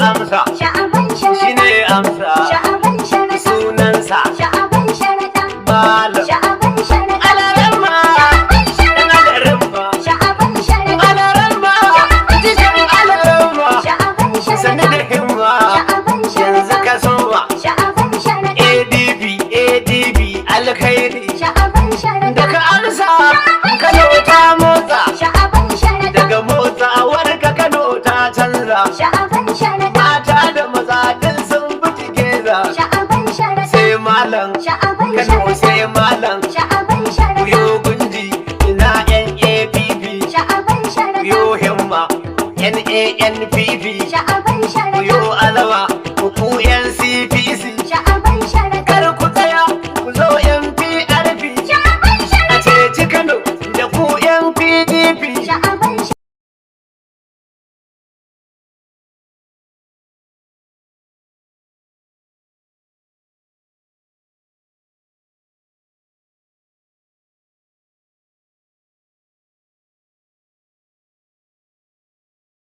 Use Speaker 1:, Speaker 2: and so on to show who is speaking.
Speaker 1: Amsa.
Speaker 2: Sha'aban Sharaɗa.
Speaker 1: Shine amsa.
Speaker 2: Sha'aban Sharaɗa.
Speaker 1: Sunansa.
Speaker 2: Sha'aban Sharaɗa.
Speaker 1: Malam.
Speaker 2: Sha'aban Sharaɗa.
Speaker 1: Alaramma.
Speaker 2: Sha'aban Sharaɗa.
Speaker 1: Alaramma.
Speaker 2: Sha'aban Sharaɗa.
Speaker 1: Alaramma. Cikin alaramma.
Speaker 2: Sha'aban
Speaker 1: Sani
Speaker 2: Sharaɗa.
Speaker 1: da himma.
Speaker 2: Sha'aban
Speaker 1: Yanzu
Speaker 2: Sharaɗa.
Speaker 1: ka soma.
Speaker 2: Sha'aban Sharaɗa.
Speaker 1: ADP, ADP, alkhairi.
Speaker 2: Sha'aban Sharaɗa.
Speaker 1: Daga amsa, Kano ta motsa.
Speaker 2: Sha'aban Sharaɗa.
Speaker 1: Daga motsawar ka Kano ta canza.
Speaker 2: Sha'aban Sharaɗa.
Speaker 1: Mata da maza duk sun bi together.
Speaker 2: Sha'aban Sharaɗa.
Speaker 1: Sai malam.
Speaker 2: Sha'aban
Speaker 1: Kano
Speaker 2: Sharaɗa.
Speaker 1: sai malam.
Speaker 2: Sha'aban Sharaɗa.
Speaker 1: Yo gunji, ina NAPP.
Speaker 2: Sha'aban Sharaɗa.
Speaker 1: Yo himma, NANPP.
Speaker 2: Sha'aban Sharaɗa.
Speaker 1: Yo alawa.